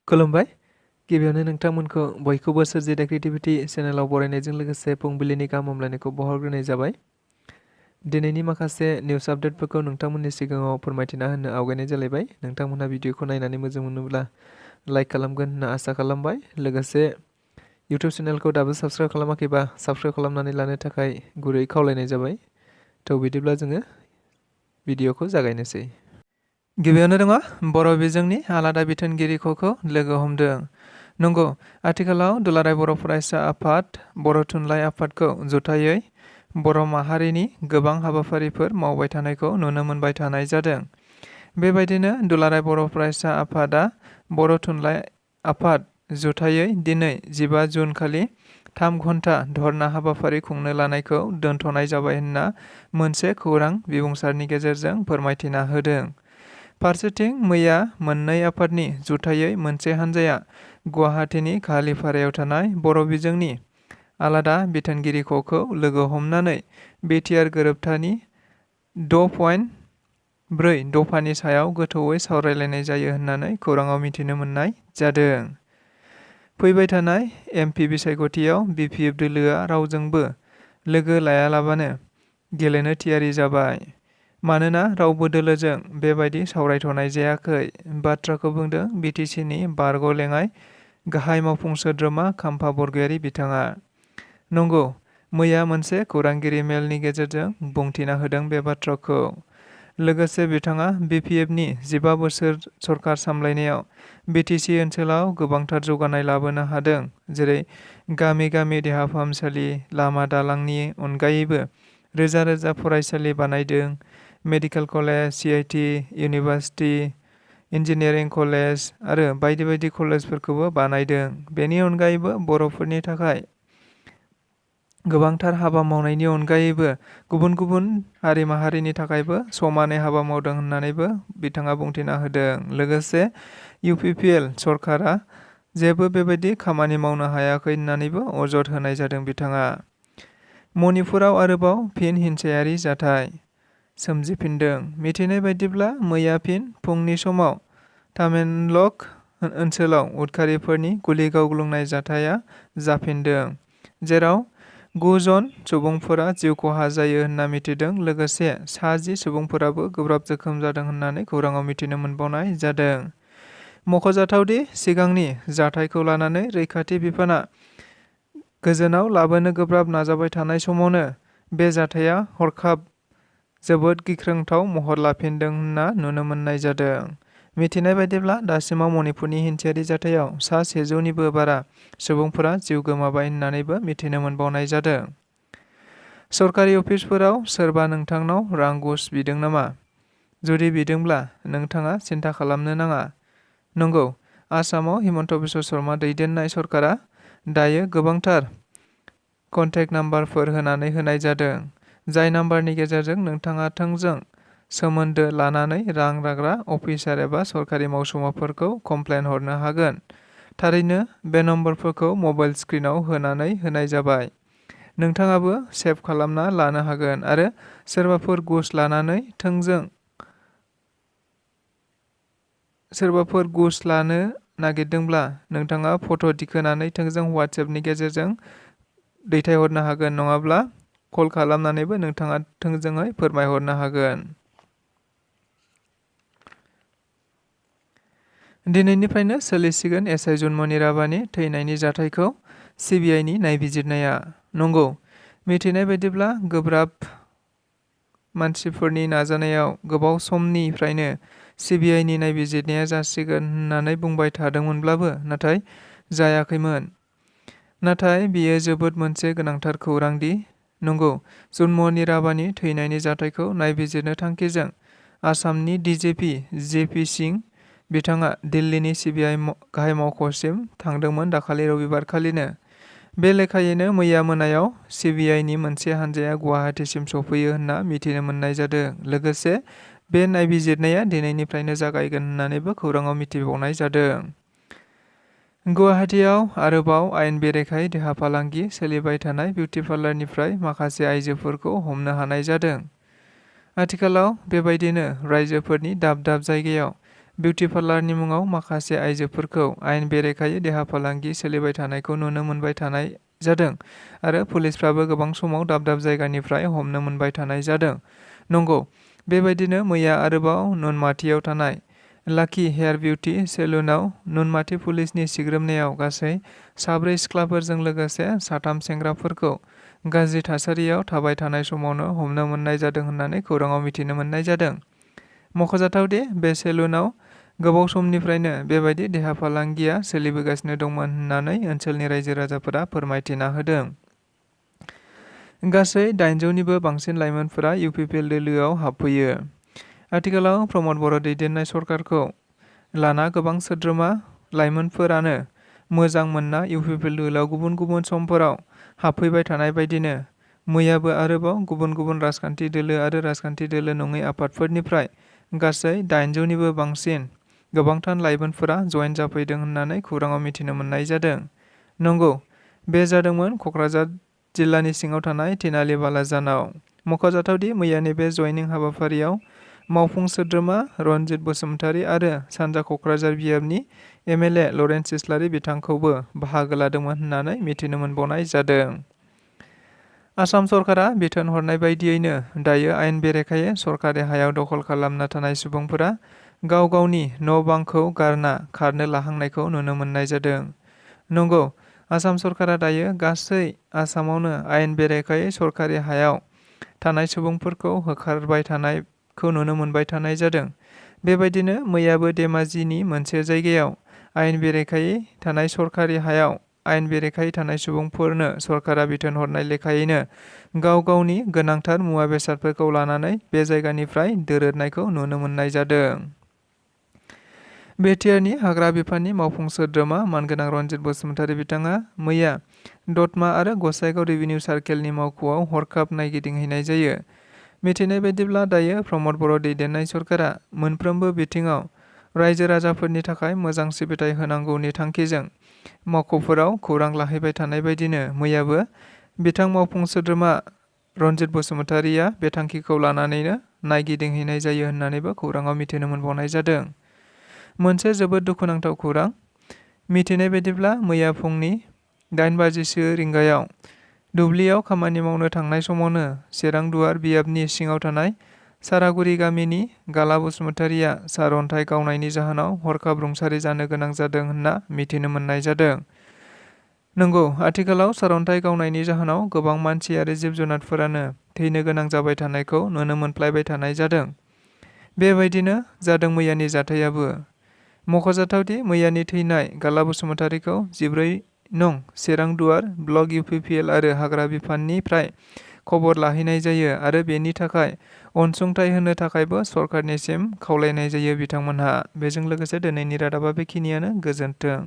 खुलुमबाय। गिबियावनो नोंथांमोनखौ बयखौबो सोरजिदा क्रिएटिभिटी चेनेलाव बरायनायजों लोगोसे फुंबिलिनि गाहाम हामलायनायखौ बावहरग्रोनाय जाबाय। दिनैनि माखासे निउस आपडेटफोरखौ नोंथांमोननि सिगाङाव फोरमायथिना होनो आवगायनाय जालायबाय। नोंथांमोनहा भिडिअखौ नायनानै मोजां मोनोब्ला लाइक खालामगोन होनना आसा खालामबाय। लोगोसे इउटिउब चेनेलखौ दाबो साबस्क्राइब खालामाखैबा साबस्क्राइब खालामनानै लानो थाखाय गुरै खावलायनाय जाबाय। थ' बिदिब्ला जोङो भिडिअखौ जागायनोसै। गिबियावनो दङ बर' बिजोंनि आलादा बिथोनगिरिखौ लोगो हमदों। नंगौ, आथिखालाव दुलाराय बर' फरायसा आफाद, बर' थुनलाइ आफादखौ जथायै बर' माहारिनि गोबां हाबाफारिफोर मावबाय थानायखौ नुनो मोनबाय थानाय जादों। बेबायदिनो दुलाराय बर' फरायसा आफादा बर' थुनलाइ आफाद जथायै दिनै 15 जुन खालि 3 घन्टा धर्ना हाबाफारि खुंनो लानायखौ दोनथ'नाय जाबाय होनना मोनसे खौरां बिबुंसारनि गेजेरजों फोरमायथिना होदों। फारसेथिं मैया मोननै आफादनि जुथायै मोनसे हान्जाया गुवाहाटीनि खालिपारायाव थानाय बर' बिजोंनि आलादा बिथोनगिरिखौ लोगो हमनानै बिटिआर गोरोबथानि 6.4 दफानि सायाव गोथौयै सावरायलायनाय जायो होननानै खौराङाव मिथिनो मोननाय जादों। फैबाय थानाय एमपि बिसायख'थियाव बिपिएफ दोलोआ रावजोंबो लोगो लायालाबानो गेलेनो थियारि जाबाय। मानोना रावबो दोलोजों बेबायदि सावरायथ'नाय जायाखै। बाथ्राखौ बुंदों बिटिसिनि बारग' लेङाइ गाहाय मावफुं सोद्रोमा खाम्फा बरगयारी बिथाङा। नंगौ, मैया मोनसे खौरांगिरि मेलनि गेजेरजों बुंथिना होदों बे बाथ्राखौ। लोगोसे बिथाङा बिपिएफनि 15 बोसोर सरकार सामलायनायाव बिटिसि ओनसोलाव गोबांथार जौगानाय लाबोनो हादों। जेरै गामि गामि देहा फाहामसालि, लामा दालांनि अनगायैबो रोजा रोजा फरायसालि बानायदों। Medical college, CIT, university, engineering college आरो बायदि बायदि कलेजफोरखौबो बानायदों। बेनि अनगायैबो बर'फोरनि थाखाय गोबांथार हाबा मावनायनि अनगायैबो गुबुन गुबुन हारि माहारिनि थाखायबो समानै हाबा मावदों होननानैबो बिथाङा बुंथिना होदों। लोगोसे इउपिपिएल सरकारा जेबो बेबायदि खामानि मावनो हायाखै होननानैबो अजद होनाय जादों बिथाङा। मणिपुराव आरोबाव फिन हिंसायारि जाथाय सोमजिफिनदों। मिथिनाय बायदिब्ला मैया फिन फुंनि समाव तामेंलंग ओनसोलाव उदखारिफोरनि गुलि गावग्लुंनाय जाथाया जाफिनदों, जेराव 9 जन सुबुंफोरा जिउ खहा जायो होनना मिथिदों। लोगोसे सा 10 सुबुंफोराबो गोब्राब जोखोम जादों होननानै खौराङाव मिथिनो मोनबावनाय जादों। मख'जाथावदि सिगांनि जाथायखौ लानानै रैखाथि बिफाना गोजोनाव लाबोनो गोब्राब नाजाबाय थानाय समावनो बे जाथाया हरखाब जोबोद गिख्रंथाव महर लाफिनदों होनना नुनो मोननाय जादों। मिथिनाय बायदिब्ला दासिमाव मणिपुरनि हिंसायारि जाथायाव सा 100निबो बारा सुबुंफोरा जिउ गोमाबाय होननानैबो मिथिनो मोनबावनाय जादों। सरकारि अफिसफोराव सोरबा नोंथांनाव रां घुस बिदों नामा? जुदि बिदोंब्ला नोंथाङा सिन्था खालामनो नाङा। नंगौ, आसामाव हिमन्त बिश्व शर्मा दैदेननाय सरकारा दायो गोबांथार कन्टेक्ट नाम्बारफोर होनानै होनाय जादों, जाय नाम्बारनि गेजेरजों नोंथाङा थोंजों सोमोन्दो लानानै रां लाग्रा अफिसार एबा सरकारि मावसुमाफोरखौ कमप्लेन हरनो हागोन। थारैनो बे नम्बरफोरखौ मबाइल स्क्रिनाव होनानै होनाय जाबाय। नोंथाङाबो सेभ खालामना लानो हागोन आरो सोरबाफोर घुस लानो नागिरदोंब्ला नोंथाङा फट' दिखोनानै थोंजों WhatsAppनि गेजेरजों दैथायहरनो हागोन, नङाब्ला कल खालामनानैबो नोंथाङा थोंजोङै फोरमायहरनो हागोन। दिनैनिफ्रायनो सोलिसिगोन एसआइ जुनमनि राभानि थैनायनि जाथायखौ सिबिआइनि नायबिजिरनाया। नंगौ, मिथिनाय बायदिब्ला गोब्राब मानसिफोरनि नाजानायाव गोबाव समनिफ्रायनो सिबिआइनि नायबिजिरनाया जासिगोन होननानै बुंबाय थादोंमोनब्लाबो नाथाय जायाखैमोन। नाथाय बियो जोबोद मोनसे गोनांथार खौरां दि नंगौ, जुनमनि राभानि थैनायनि जाथायखौ नायबिजिरनो थांखिजों आसामनि डिजिपि जेपि सिंह बिथाङा दिल्लीनि सिबिआइ गाहाय मावख'सिम थांदोंमोन दाखालि रबिबार खालिनो। बे लेखायैनो मैया मोनायाव सिबिआइनि मोनसे हान्जाया गुवाहाटीसिम सफैयो होनना मिथिनो मोननाय जादों। लोगोसे बे नायबिजिरनाया दिनैनिफ्रायनो जागायगोन होननानैबो खौराङाव मिथिबावनाय जादों। गुवाहाटीआव आरोबाव आयेन बेरेखायै देहा फालांगि सोलिबाय थानाय बिउटि पार्लारनिफ्राय माखासे आइजोफोरखौ हमनो हानाय जादों। आथिखालाव बेबायदिनो रायजोफोरनि दाब दाब जायगायाव बिउटि पार्लारनि मुङाव माखासे आइजोफोरखौ आयेन बेरेखायै देहा फालांगि सोलिबाय थानायखौ नुनो मोनबाय थानाय जादों आरो पुलिसफ्राबो गोबां समाव दाब दाब जायगानिफ्राय हमनो मोनबाय थानाय जादों। नंगौ, बेबायदिनो मैया आरोबाव नुनमाथियाव थानाय लाकी हेयार बिउटि सेलुनाव नुनमाथि पुलिसनि सिग्रोमनायाव गासै 4 सिख्लाफोरजों लोगोसे 3 सेंग्राफोरखौ गाज्रि थासारियाव थाबाय थानाय समावनो हमनो मोननाय जादों होननानै खौराङाव मिथिनो मोननाय जादों। मख'जाथावदि बे सेलुनाव गोबाव समनिफ्रायनो बेबायदि देहा फालांगिया सोलिबोगासिनो दंमोन होननानै ओनसोलनि रायजो राजाफोरा फोरमायथिना होदों। गासै 800निबो बांसिन लाइमोनफोरा इउपिपिएल दोलोआव हाबफैयो। आथिखालाव प्रमद बर' दैदेननाय सरकारखौ लाना गोबां सोद्रोमा लाइमोनफोरानो मोजां मोनना इउपिपिएल दोलोआव गुबुन गुबुन समफोराव हाबफैबाय थानाय बायदिनो मैयाबो आरोबाव गुबुन गुबुन राजखान्थि दोलो आरो राजखान्थि दोलो नङै आफादफोरनिफ्राय गासै 800निबो बांसिन गोबांथार लाइमोनफोरा जयेन जाफैदों होननानै खौराङाव मिथिनो मोननाय जादों। नंगौ, बे जादोंमोन क'क्राझार जिल्लानि सिङाव थानाय थिनालि बालाजानाव। मख'जाथावदि मैयानि बे जयनिं हाबाफारियाव मावफुं सोद्रोमा रनजित बसुमतारी आरो सानजा क'क्राझार बियाबनि एमएलए लरेन्स इस्लारि बिथांखौबो बाहागो लादोंमोन होननानै मिथिनो मोनबावनाय जादों। आसाम सरकारा बिथोन हरनाय बायदियैनो दायो आयेन बेरेखायै सरकारि हायाव दखल खालामना थानाय सुबुंफोरा गाव गावनि न'-बांखौ गारना खारनो लाहांनायखौ नुनो मोननाय जादों। नंगौ, आसाम सरकारा दायो गासै आसामावनो आयेन बेरेखायै सरकारि हायाव थानाय सुबुंफोरखौ होखारबाय थानायखौ नुनो मोनबाय थानाय जादों। बेबायदिनो मैयाबो धेमाजिनि मोनसे जायगायाव आयेन बेरेखायै थानाय सरकारि हायाव आयेन बेरेखायै थानाय सुबुंफोरनो सरकारा बिथोन हरनाय लेखायैनो गाव गावनि गोनांथार मुवा बेसादफोरखौ लानानै बे जायगानिफ्राय दोरोदनायखौ नुनो मोननाय जादों। बेटियारनि हाग्रा बिफाननि मावफुं सोद्रोमा मानगोनां रनजित बसुमतारी बिथाङा मैया दतमा आरो गसाइगाव रेभिनिउ सार्केलनि मावख'आव हरखाब नायगिदिंहैनाय जायो। मिथिनाय बायदिब्ला दायो प्रमद बर' दैदेननाय सरकारा मोनफ्रोमबो बिथिङाव रायजो राजाफोरनि थाखाय मोजां सिबिथाय होनांगौनि थांखिजों मावख'फोराव खौरां लाहैबाय थानाय बायदिनो मैयाबो बिथां मावफुं सोद्रोमा रनजित बसुमतारीया बे थांखिखौ लानानैनो नायगिदिंहैनाय जायो होननानैबो खौराङाव मिथिनो मोनबावनाय जादों। मोनसे जोबोद दुखुनांथाव खौरां। मिथिनाय बायदिब्ला मैया फुंनि 8 रिंगायाव दुब्लियाव खामानि मावनो थांनाय समावनो सेरांदुवार बियाबनि सिङाव थानाय सारागुरि गामिनि गाला बसुमतारीया सारअन्थाइ गावनायनि जाहोनाव हरखाब रुंसारि जानो गोनां जादों होनना मिथिनो मोननाय जादों। नंगौ, आथिखालाव सारअन्थाइ गावनायनि जाहोनाव गोबां मानसि आरो जिब जुनारफोरानो थैनो गोनां जाबाय थानायखौ नुनो मोनफ्लायबाय थानाय जादों। बेबायदिनो जादों मैयानि जाथायाबो। मख'जाथावदि मैयानि थैनाय गाला बसुमतारीखौ 14 नं सेरांदुवार ब्लक इउपिपिएल आरो हाग्रा बिफाननिफ्राय खबर लाहैनाय जायो आरो बेनि थाखाय अनसुंथाइ होनो थाखायबो सरकारनिसिम खावलायनाय जायो बिथांमोनहा। बेजों लोगोसे दिनैनि रादाबा बेखिनियानो। गोजोन्थों।